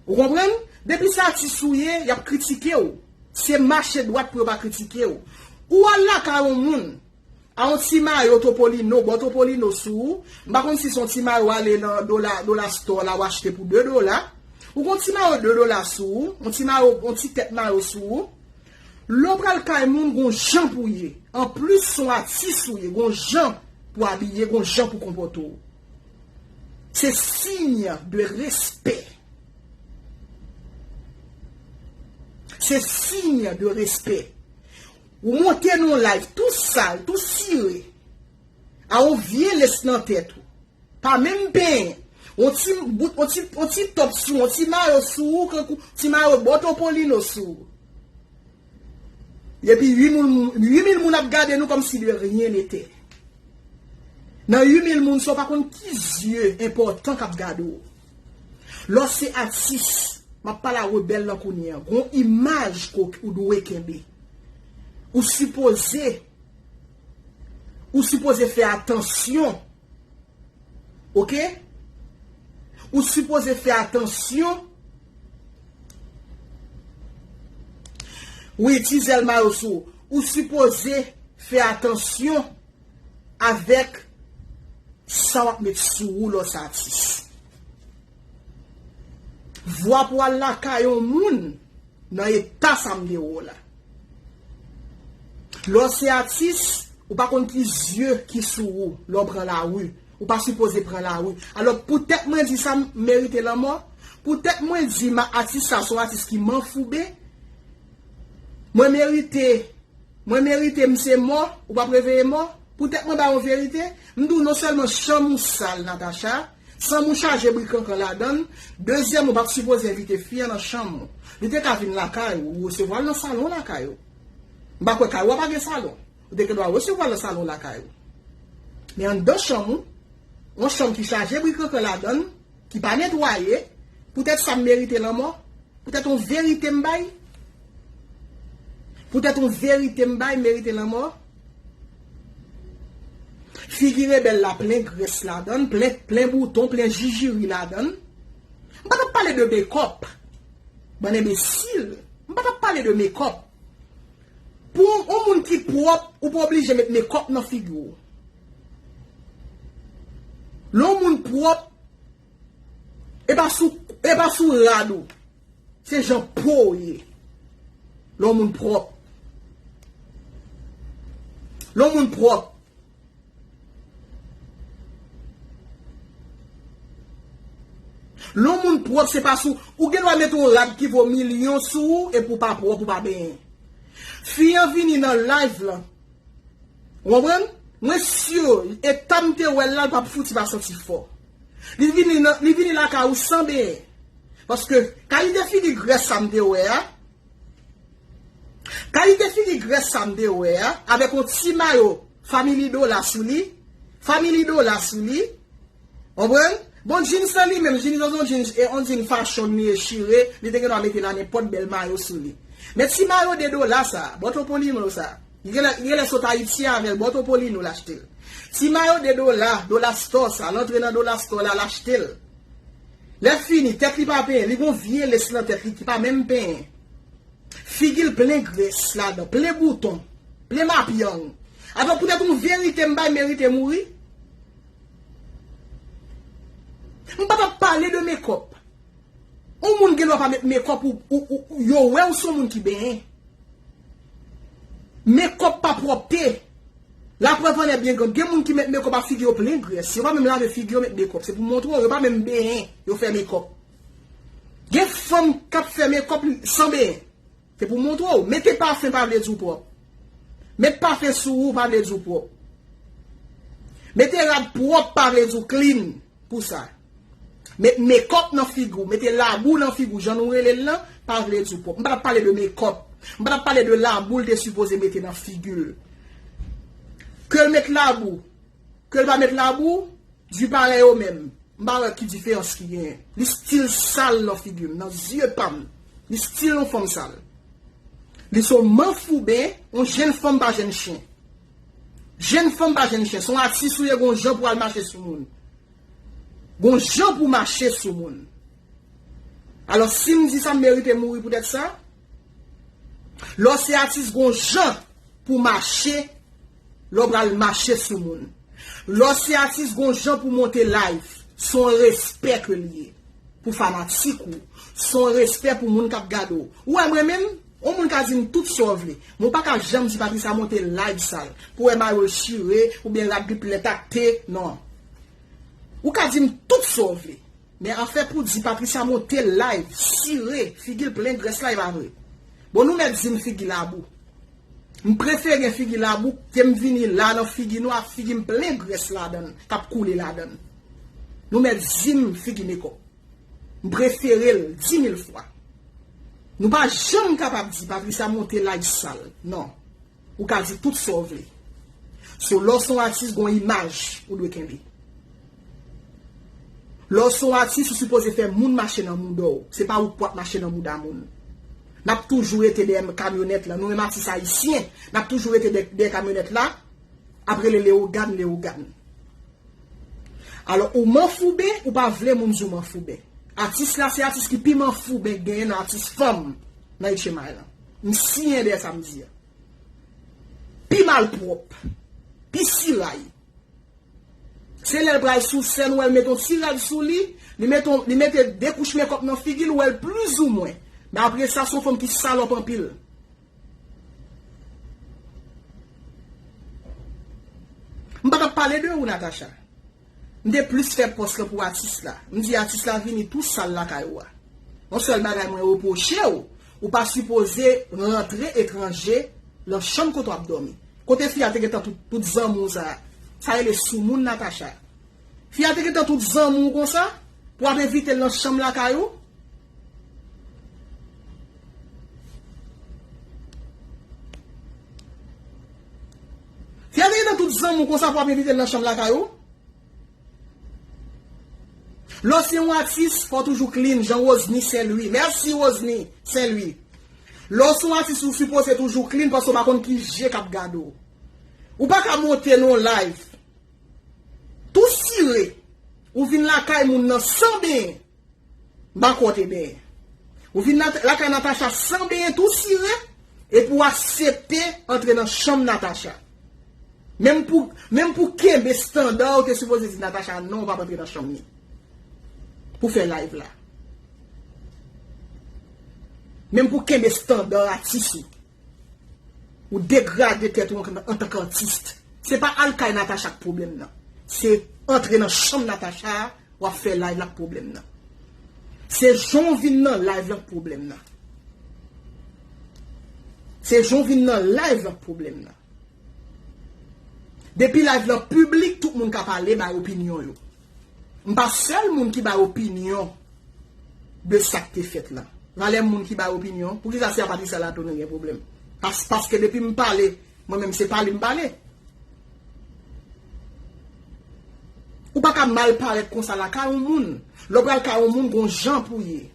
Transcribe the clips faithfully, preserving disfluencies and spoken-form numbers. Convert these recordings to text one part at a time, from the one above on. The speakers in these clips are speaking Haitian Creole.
Ou konprann? Depi se atis ou ye, y ap kritike w. Se mache dwat pou yo pa kritike w. Ou al lakay yon moun, a yon ti mayo Topolino, bò Topolino sou ou. M pa konn si se yon ti mayo w ale nan dola, dola store la, w achte pou de dola. Ou gen yon ti mayo de dola sou ou, yon ti mayo, yon ti tèt mayo sou ou. Lè w pral kay moun, gon jan pou w ye. Anplis, se yon atis ou ye, gon jan pou w abiye, gon jan pou w konpòte w. Se siy de respè. Se siy de respè. Ou monte nan yon live tou sal, tou sire. A yon vye lès nan tèt ou. Pa menm penyen. On ti bout, on ti, on ti top sou, on ti mayo sou ou, kankou ti mayo bò Topolino sou ou. Epi uit mil moun, uit mil moun ap gade nou kòmsi de rien n'était. Nan uit mil moun sa, w pa konn ki zye enpòtan k ap gade w. Lè w se atis, m ap pale a rebèl lan kounye a. Gon imaj ke w dwe kenbe. Ou sipoze, ou sipoze fè atansyon. Oke? Ou sipoze fè atansyon. Wi, ti zèl mayo sou ou. Ou sipoze fè atansyon avèk sa w ap met sou ou lè w se atis. Vwa pou al lakay yon moun nan eta sa m te wè w la. Lè w se atis, ou pa konn ki zye ki sou ou lè w pran lari. Ou pa sipoze pran lari. Alò, poutèt mwen di sa m merite lanmò, poutèt mwen di ma atis sa se yon atis ki manfouben, mwen merite Mwen merite m se mò, ou p ap reveye mò. Poutèt mwen ba yon verite, m di w non sèlman chanm ou sal, Natacha, chanm ou chaje bri kankan ladan l, dezyèm ou pa t sipoze envite fi an nan chanm ou. Li te ka vin lakay ou, ou resevwa l nan salon lakay ou. M pa kwè kay ou a pa gen salon. Ou te gen dwa resevwa l nan salon lakay ou. Men anndan chanm ou, yon chanm ki chaje bri kankan ladan l, ki pa netwaye, poutèt sa m merite lanmò. Poutèt yon verite m bay. Poutèt yon verite m bay, merite lanmò. Figi rebèl la plen grès ladan l, plen, plen bouton, plen jijiri ladan l. M pa t ap pale de mekòp. Bann enbesil. M pa t ap pale de mekòp. Pou yon, yon moun ki pwòp, ou pa oblije met mekòp nan figi w. Lè yon moun pwòp, e pa sou, e pa sou rad ou. Se jan po w ye. Lè yon moun pwòp. Lè yon moun pwòp. Lè yon moun pwòp, se pa sou. Ou gen dwa mete yon rad ki vo milyon sou ou, epi w pa pwòp, ou pa benyen. Fi an vini nan live lan. Ou konprann? Mwen si, eta m te wè l la, l p ap fouti pa santi fò. Li vini nan, li vini lakay ou san benyen. Paske, kalite figi grès sa m te wè a, kalite figi grès sa m te wè a, avèk yon ti mayo Family Dollar sou li, Family Dollar sou li, Konprann? Bon, jeans lan li menm, jeans lan se yon jeans, e yon jeans fashion li ye chire, li te gen dwa mete l a nenpòt bèl mayo sou li. Men ti mayo de dola sa, bò Topolino sa, li genlè, li genlè sot Ayiti avè l, bò Topolino l achte l. Ti mayo de dola, Dollar Store sa, l antre nan Dollar Store la, l achte l. Lè fini, tèt li pa penyen, li gon vye lès nan tèt li ki pa menm penyen. Figi l plen grès ladan, plen bouton, plen mapyang. Atò poutèt yon verite m bay merite mouri. M pa t ap pale de mekòp. Yon moun gen dwa pa met mekòp ou, ou, ou, ou yo wè w se yon moun ki benyen. Mekòp pa pwòpte. Laprèv an lè byen grann. Gen moun ki met mekòp a figi yo plen grès. Yo pa menm lave figi yo met mekòp. Se pou montre w, yo pa menm benyen. Yo fè mekòp. Gen fanm k ap fè mekòp san benyen. Se pou montre w. Mete pafen pa vle di w pwòp. Met pafen sou ou pa vle di w pwòp. Mete rad pwòp pa vle di w clean pou sa. Met mekòp nan figi w, mete labou nan figi w, jan nou rele l lan, pa vle di w pwòp. M pa t ap pale de mekòp. M pa t ap pale de labou l te sipoze mete nan figi l. Ke l met labou, ke l pa met labou, di parèy yo menm. M pa wè ki diferans ki genyen. Li still sal nan figi m, nan zye pa m. Li still yon fanm sal. Li se yon manfouben, yon jenn fanm pa jenn chen. Jenn fanm pa jenn chen. Se yon atis ou ye, gon jan pou al mache sou moun. Gon jan pou mache sou moun. Alò, si m di sa, m merite mouri poutèt sa? Lè w se atis, gon jan pou mache, lè w pral mache sou moun. Lè w se atis, gon jan pou monte live. Se yon respè ke l ye pou fanatik ou. Se yon respè pou moun k ap gade w. Ou wè mwen menm, yon moun ka di m tout sa w vle. Men w pa ka janm di Patricia monte live sal. Pou w wè mayo l chire, oubyen rad li plèt ak te, non. Ou ka di m tout sa w vle. Men afè pou di Patricia monte live, sire, figi l plen grès la, e pa vre. Bon, nou mèt di m figi labou. M prefere gen figi labou ke m vini la nan figi nwa, figi m plen grès ladan l, k ap koule ladan l. Nou mèt di m figi mekòp. M prefere l di mil fwa. Nou pa janm kapab di Patricia monte live sal. Non. Ou ka di tout sa w vle. So, lè w se yon atis, gon imaj ou dwe kenbe. Lè w se yon atis, ou sipoze fè moun mache nan mouda w. Se pa ou k pou ap mache nan mouda moun. N ap toujou rete dèyè kamyonèt la. Nou menm atis ayisyen, n ap toujou rete dè-, dèyè kamyonèt la, ap rele Lewogàn, Lewogàn. Alò, ou manfouben, ou pa vle moun di w manfouben. Atis la, se atis ki pi manfouben k genyen nan atis fanm nan H M I lan. M siyen dèyè sa m di a. Pi malpwòp, pi siray. Se lè l pral sou sèn, ou wè l mete yon ti rad sou li, li mete yon, li mete de kouch mekòp nan figi l, ou wè l plizoumwen. Men apre sa, se yon fanm ki salòp anpil. M pa t ap pale de ou, Natacha. M te plis fè pòs lan pou atis la. M di atis la vini tou sal lakay ou a. Yon sèl bagay mwen repwoche w, ou pa sipoze rantre etranje lan chanm kote w ap dòmi. Kote fi a te gentan tout, tout zanmi w sa a? Sa rele soumoun Natacha. Fi a te gentan tout zanmi w konsa, pou w ap envite l nan chanm lakay ou? Fi a te gentan tout zanmi w konsa pou w ap envite l nan chanm lakay ou? Lè w se yon atis, fò w toujou clean, jan Rosny Saint Louis. Mèsi, Rosny Saint Louis. Lè w se yon atis, ou sipoze toujou clean, paske w pa konn ki je k ap gade w. Ou pa ka monte nan yon live tou sire, ou vin lakay moun nan san benyen. M pa kwè w te benyen. Ou vin nan, lakay Natacha san benyen tou sire, epi w aksepte antre nan chanm Natacha. Menm pou, menm pou kenbe estanda ou te sipoze di Natacha non, ou p ap antre nan chanm li. Pou fè live la. Menm pou kenbe estanda atis ou. Ou degrade tèt ou an, antanke atis. Se pa al kay Natacha k pwoblèm nan. Se antre nan chanm Natacha a, w ap fè live la k pwoblèm nan. Se jan w vin nan live la k pwoblèm nan. Se jan w vin nan live la k pwoblèm nan. Depi live lan piblik, tout moun ka pale, bay opinyon yo. M pa sèl moun ki bay opinyon de sa k te fèt la. Valè moun ki bay opinyon, poukisa se a Patricia la tounen gen pwoblèm? Pas-, paske depi m pale, mwen menm se pale m pale. Ou pa ka mal parèt konsa lakay yon moun. Lè w pral kay yon moun, gon jan pou ye.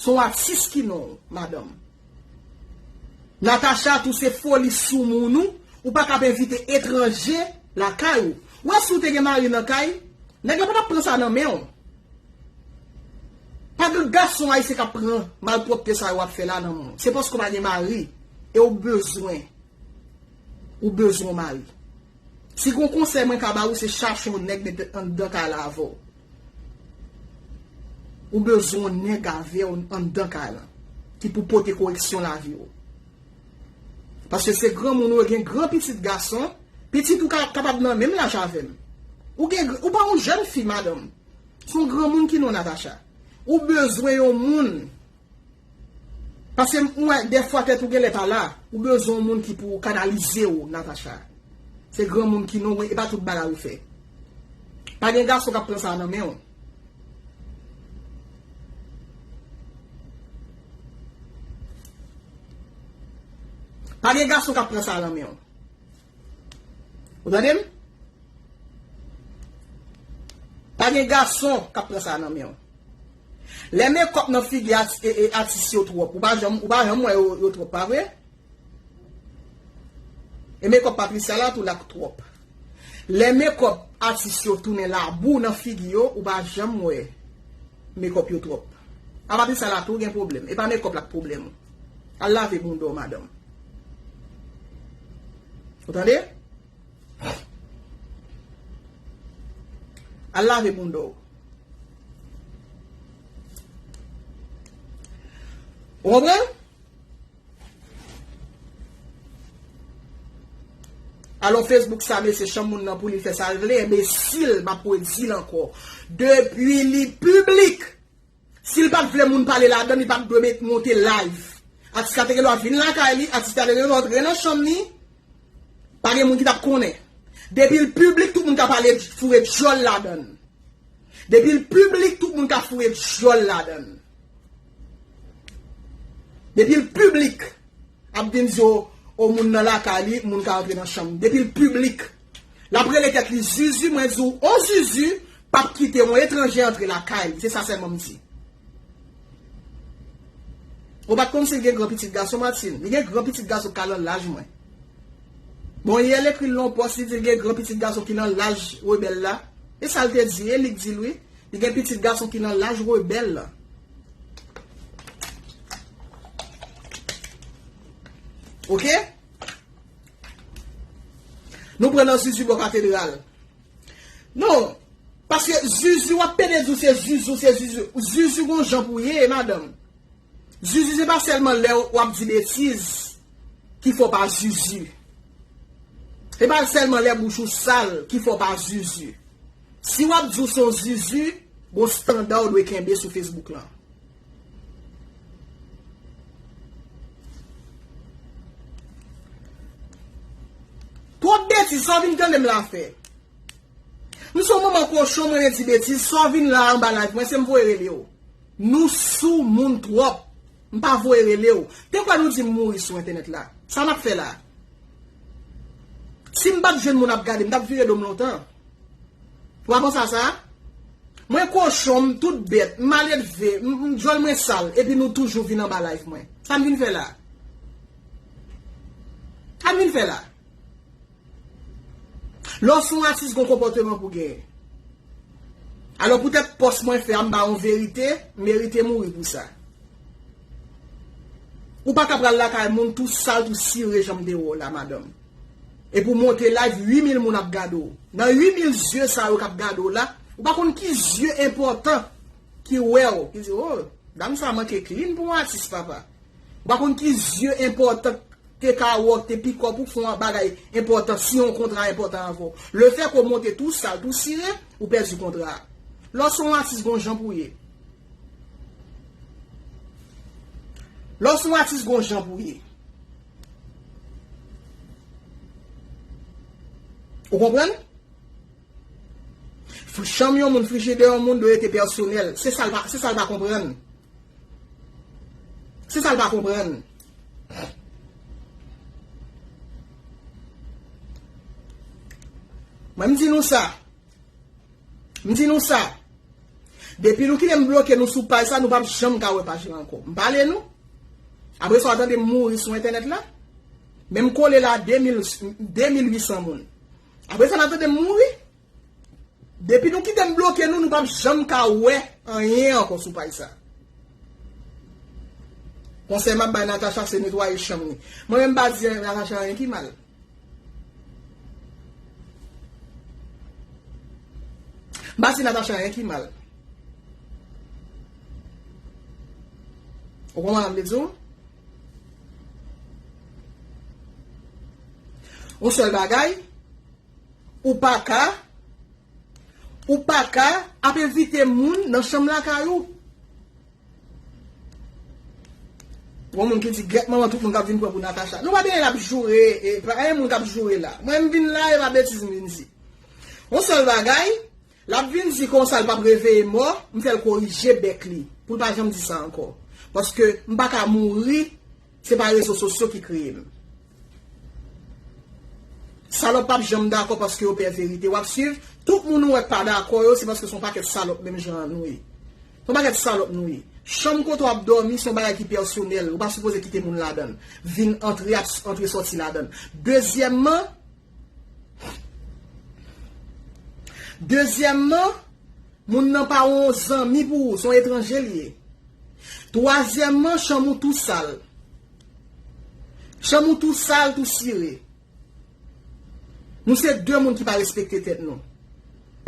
Se yon atis ki non w, madanm. Natacha tou se foli soumoun ou, ou pa ka envite etranje lakay ou. Ou wè si w te gen mari nan kay, nèg la pa t ap pran sa nan men w. Pa gen gason ayisyen k ap pran malpwòpte sa yo w ap fè la nan men w. Se paske w pa gen mari e w bezwen, ou bezwen yon mari. Si gon konsèy mwen ka ba ou, se chache yon nèg mete anndan kay la avè w. Ou bezwen yon nèg avè w anndan kay lan, ki pou pote koreksyon lavi w. Paske se granmoun ou ye, gen gran pitit gason, pitit ou ka, kapab nan menm laj avè m. Ou gen, ou pa yon jèn fi, madanm. Se yon granmoun ki non Natacha. Ou bezwen yon moun Paske m wè, dèfwa tèt ou genlè pa la, ou bezwen yon moun ki pou kanalize w, Natacha. Se granmoun ki non w, e pa tout bagay ou fè. Pa gen gason k ap pran sa nan men w. Pa gen gason k ap pran sa nan men w. Ou tande m? Pa gen gason k ap pran sa nan men w. Lè mekòp nan figi ati-, e, e, atis yo twòp, ou pa janm, ou pa janm wè yo, yo twòp, pa vre? E mekòp Patricia la tou la k twòp. Lè mekòp atis yo tounen labou nan figi yo, ou pa janm wè mekòp yo twòp. Apati sa la tou gen pwoblèm. E pa mekòp la k pwoblèm ou. Al lave bounda w, madanm. Ou tande? Al lave bounda w. Ou konprann? Alò Facebook sa, mesye, chanm moun nan pou li fè sa l vle, enbesil, m ap redi l ankò. Depi li piblik, si l pa t vle moun pale ladan, li pa t dwe met monte live. Atis la te gen dwa vin lakay li, atis la te gen dwa antre nan chanm li, pa gen moun ki t ap konnen. Depi l piblik, tout moun ka pale, foure dyòl ladan l. Depi l piblik, tout moun ka foure dyòl ladan l. Depi l piblik, ap vin di, o, o, moun nan lakay li, moun ka antre nan chanm. Depi l piblik, l ap rele tèt li Zuzu, mwen di w, on Zuzu p ap kite on etranje antre lakay li. Se sa sèlman m di. Ou pa t konn si l gen gran pitit gason, Martine? Li gen gran pitit gason k al nan laj mwen. Bon, yè l ekri l nan pòs, li di l gen gran pitit gason ki nan laj rebèl la. E sa l te di, e li k di l wi. Li gen pitit gason ki nan laj rebèl la. Oke? Nou pran nan Zuzu bò katedral. Non, paske Zuzu, w ap pede di w se Zuzu, se Zuzu. Zuzu gon jan pou ye, madanm. Zuzu se pa sèlman lè w ap di betiz ki fè w pa Zuzu. Se pa sèlman lè bouch ou sal ki fè w pa Zuzu. Si w ap di w se yon Zuzu, gon standa w dwe kenbe sou Facebook lan. Twòp betiz, sa w vin tande m la fè? M se yon manman kochon, mwen renmen di betiz, sa w vin la anba live mwen, se m voye rele w. Nou sou moun twòp. M pa voye rele w. Te kwè nou di m mouri sou entènèt la. Sa m ap fè la? Si m pa t jwenn moun ap gade, m t ap vire do m lontan. Ou pa panse a sa? Mwen kochon, m tout bèt, m maledve, m, m, dyòl mwen sal, epi nou toujou vin anba live mwen. Sa m vin fè la? Sa m vin fè la? Lè w se yon atis, gon konpòteman pou genyen. Alò, poutèt pòs mwen fè a, m ba yon verite, m merite mouri pou sa. Ou pa ka pral lakay moun tou sal, tou sire, jan m te wè w la, madanm. Epi w monte live, uit mil moun ap gade w. Nan uit mil zye sa yo k ap gade w la, ou pa konn ki zye enpòtan ki wè w, ki di, o, dam sa manke clean pou yon atis, papa. Ou pa konn ki zye enpòtan te ka wè w, te pikòp ou fè yon bagay enpòtan, siyen yon kontra enpòtan avè w. Lefètke w monte tou sal, tou sire, ou pèdi kontra a. Lè w se yon atis, gon jan pou w ye. Lè w se yon atis, gon jan pou w ye. Ou konprann? Fri-, chanm yon moun, frijidè yon moun dwe rete pèsonèl. Se sa l pa, se sa l pa konprann. Se sa l pa konprann. Mwen, m di nou sa. M di nou sa. Depi nou kite m bloke nou sou paj sa, nou p ap janm ka wè paj la ankò. M pale nou. Apre sa, w a tande m mouri sou entènèt la. Men m kole la de mil, de mil uit san moun. Apre sa, n a tande m mouri. Depi nou kite m bloke nou, nou p ap janm ka wè anyen ankò sou paj sa. Konsèy m ap bay Natacha se netwaye chanm li. Mwen menm m pa di Natacha anyen ki mal. M pa di Natacha anyen ki mal. Ou konprann sa m vle di w? Yon sèl bagay, ou pa ka, ou pa ka ap envite moun nan chanm lakay ou. Gon moun ki di, "Gyèt manman tout moun k ap vin pran pou Natacha." Nou pa benyen l ap joure, e, pa gen moun k ap joure la. Mwen, m vin la, e pa betiz m vin di. Yon sèl bagay, l ap vin di konsa l p ap reveye mò, m fè l korije bèk li, pou l pa janm di sa ankò. Paske m pa ka mouri, se pa rezo sosyo ki kreye m. Salòp p ap janm dakò paske yo pè verite. W ap swiv, tout moun ou wè k pa dakò yo, se paske se yon pakèt salòp menm jan an nou ye. Se yon pakèt salòp nou ye. Chanm kote w ap dòmi, se yon bagay ki pèsonèl. Ou pa sipoze kite moun ladan l. Vin antre, ap antre sòti ladan l. Dezyèmman, dezyèmman, moun nan pa yon zanmi pou ou, se yon etranje li ye. Twazyèmman, chanm ou tou sal. Chanm ou tou sal, tou sire. Nou se de moun ki pa respekte tèt nou.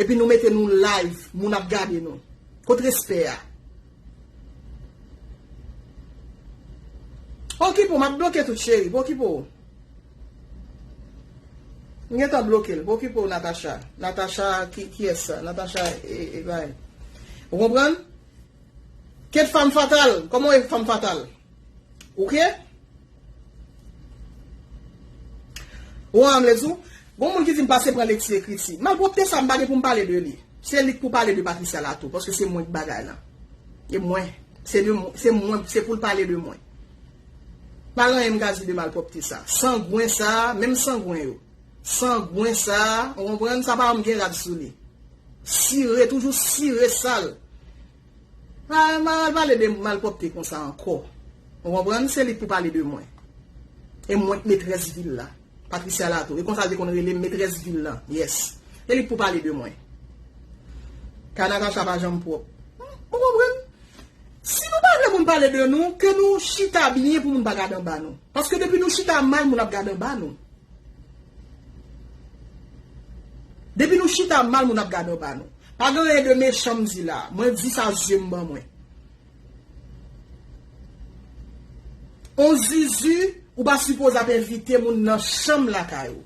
Epi nou mete nou live, moun ap gade nou. Kot respè a? Okipe w, m ap bloke tout, cheri. Okipe w. M gentan bloke l. Okipe w, Natacha. Natacha, ki, kiyès sa? Natacha, e, e, bay. Ou konprann? Kèt fanm fatal. Kòman w ye, fanm fatal? Oke? Ou an m lezou? Gon moun ki di m pase pran lekti ekriti. Malpwòpte sa, m pa gen pou m pale de li. Se li k pou pale de Patricia Lato, paske se mwen k bagay la. E mwen. Se de mwen, se mwen, se pou l pale de mwen. Pa gen anyen m ka di de malpwòpte sa. Sangwen sa, menm sangwen yo. Sangwen sa, ou konprann, sa pa janm gen rad sou li. Sire, toujou sire sal. Pa, pa al pale de malpwòpte konsa ankò. Ou konprann? Se li k pou pale de mwen. E mwen k metrès vil la. Patricia Lato. E konsa l te konn rele m, metrès vil lan. Yes. E li k pou pale de mwen. Ka Natacha pa janm pwòp. Ou konprann? Si nou pa vle moun pale de nou, ke nou chita byen pou moun pa gade anba nou. Paske depi nou chita mal, moun ap gade anba nou. Depi nou chita mal, moun ap gade anba nou. Pa gen anyen de mechan m di la. Mwen di sa zye m ban mwen. On zizi, ou pa sipoze ap envite moun nan chanm lakay ou.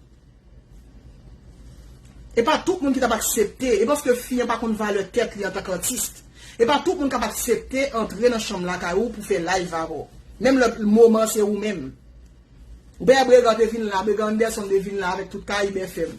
E pa tout moun ki t ap aksepte. E paske fi an pa konn valè tèt li antanke atis. E pa tout moun k ap aksepte antre nan chanm lakay ou pou fè live avè w. Menm lè moman se ou menm. Ou wè Brega te vin la, Brega Anderson te vin la avèk tout Karib F M.